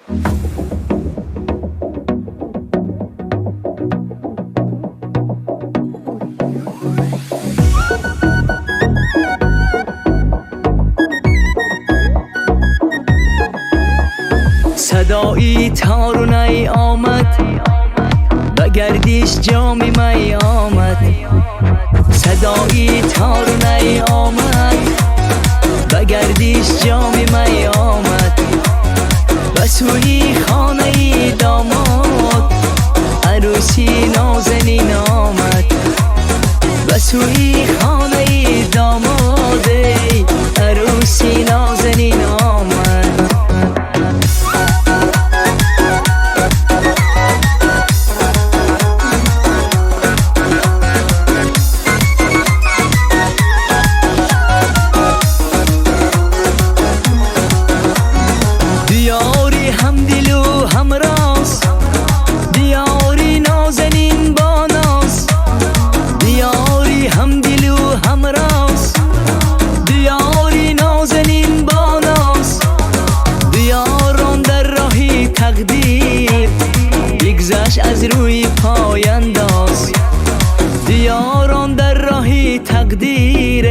Садои тору най омад, ба гардиш ҷоми май омад. Садои тору най омад, ба гардиш ҷоми май омад. Ба сӯи хонаи домод арӯси нозанин омад. Ба сӯи хонаи домод арӯси нозанин омад. Диёри ҳамдилу ҳамроз, диёри нозанин бо ноз. Диёри ҳамдилу ҳамроз, диёри нозанин бо ноз. Диёрон дар роҳи тақдир бигзашт аз рӯи пойандоз. Диёрон дар роҳи тақдир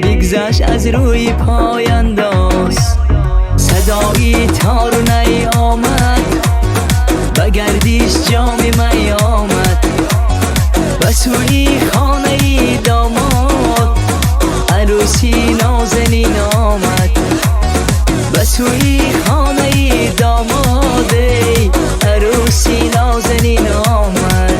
бигзашт аз рӯи пойандоз. Садои тору най омад, ба гардиш ҷоми май омад. Ба сӯи хонаи домод арӯси нозанин омад. Ба сӯи хонаи домод арӯси нозанин омад.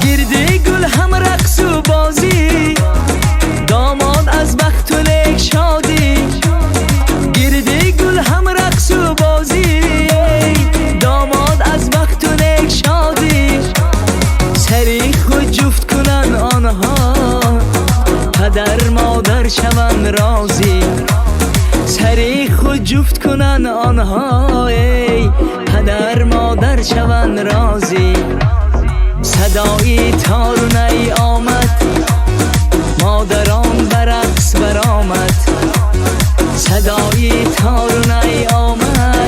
Гирди гул ҳам рақсу бозӣ, домод аз бахту нек шодӣ. Гирди гул ҳам рақсу бозӣ, домод аз бахту нек шодӣ. Сари худ ҷуфт кунанд онҳо, падар модар шаванд розӣ. Сари худ ҷуфт кунанд онҳо, падар модар шаванд розӣ. Садои тору най омад, модарон ба рақс баромад. Садои тору най омад.